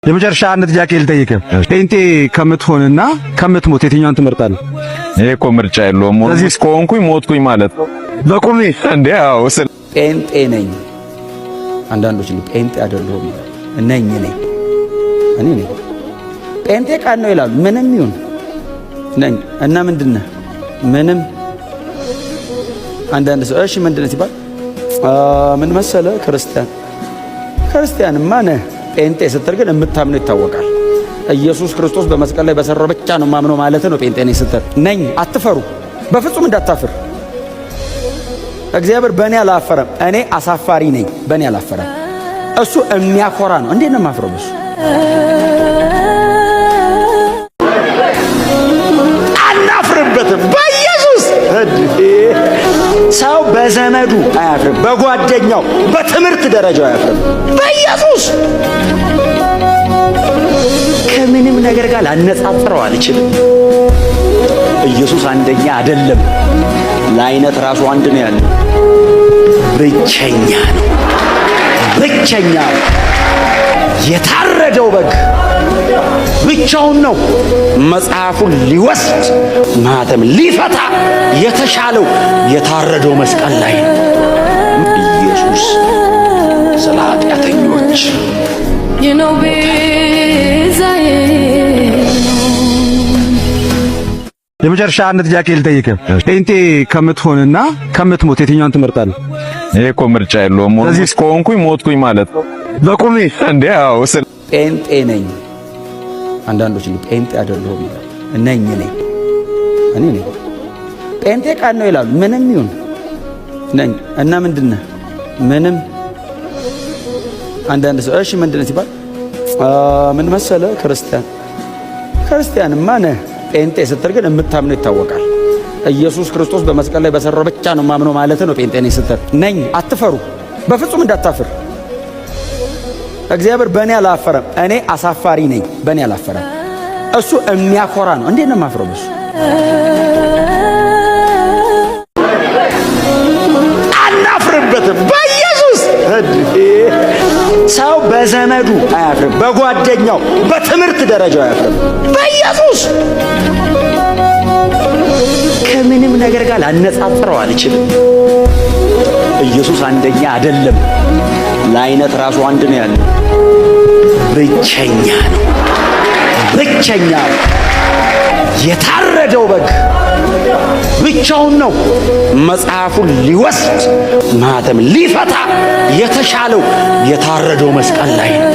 የመጨረሻ አንድ ጥያቄ ልጠይቅህ። ጴንጤ ከምትሆንና ከምትሞት የትኛውን ትመርጣለህ? ይሄ እኮ ምርጫ የለውም። ስለዚህ ከሆንኩኝ ሞትኩኝ ማለት ነው። በቁሜ እንዴ? አዎ። ጴንጤ ነኝ። አንዳንዶች ጴንጤ አይደለሁም ነኝ ነኝ እኔ ነኝ። ጴንጤ ቃል ነው ይላሉ። ምንም ይሁን ነኝ እና ምንድነህ? ምንም። አንዳንድ ሰው እሺ ምንድነህ ሲባል ምን መሰለ ክርስቲያን። ክርስቲያንማ ነህ። ጴንጤ ስትል ግን የምታምነው ይታወቃል። ኢየሱስ ክርስቶስ በመስቀል ላይ በሰራው ብቻ ነው ማምነው ማለት ነው። ጴንጤ ነኝ ስትል ነኝ። አትፈሩ፣ በፍጹም እንዳታፍር። እግዚአብሔር በእኔ አላፈረም። እኔ አሳፋሪ ነኝ፣ በእኔ አላፈረም። እሱ የሚያኮራ ነው። እንዴት ነው የማፍረው በሱ? አናፍርበትም። በኢየሱስ ሰው በዘመዱ አያፍርም፣ በጓደኛው በትምህርት ደረጃው አያፍርም። በኢየሱስ ከምንም ነገር ጋር ላነጻጽረው አልችልም። ኢየሱስ አንደኛ አይደለም። ለአይነት ራሱ አንድ ነው ያለው፣ ብቸኛ ነው። ብቸኛ ነው። የታረደው በግ ብቻውን ነው። መጽሐፉን ሊወስድ ማኅተም ሊፈታ የተሻለው የታረደው መስቀል ላይ ነው። ኢየሱስ ስለ ኃጢአተኞች። የመጨረሻ አንድ ጥያቄ ልጠይቅህ። ጴንጤ ከምትሆንና ከምትሞት የትኛውን ትመርጣለህ? ይሄ እኮ ምርጫ የለውም። ስለዚህ ከሆንኩኝ ሞትኩኝ ማለት ነው። በቁሜ እንዴ? አዎ። ጴንጤ ነኝ። አንዳንዶች ጴንጤ አይደለሁም ነኝ ነኝ እኔ ነኝ። ጴንጤ ቃል ነው ይላሉ። ምንም ይሁን ነኝ እና ምንድነህ? ምንም። አንዳንድ ሰው እሺ ምንድነህ ሲባል ምን መሰለ ክርስቲያን። ክርስቲያንማ ነህ። ጴንጤ ስትል ግን የምታምነው ይታወቃል። ኢየሱስ ክርስቶስ በመስቀል ላይ በሰራው ብቻ ነው ማምነው ማለት ነው። ጴንጤ ነኝ ስትል ነኝ። አትፈሩ፣ በፍጹም እንዳታፍር። እግዚአብሔር በእኔ አላፈረም። እኔ አሳፋሪ ነኝ፣ በእኔ አላፈረም። እሱ የሚያኮራ ነው። እንዴት ነው የማፍረው በሱ? አናፍርበትም። በኢየሱስ ሰው በዘመዱ አያፍርም፣ በጓደኛው በትምህርት ደረጃው አያፍርም። በኢየሱስ ከምንም ነገር ጋር ላነጻጽረው አልችልም። ኢየሱስ አንደኛ አይደለም። ለአይነት ራሱ አንድ ነው ያለው፣ ብቸኛ ነው። ብቸኛ ነው። የታረደው በግ ብቻውን ነው። መጽሐፉን ሊወስድ ማኅተም ሊፈታ የተሻለው የታረደው መስቀል ላይ ነው።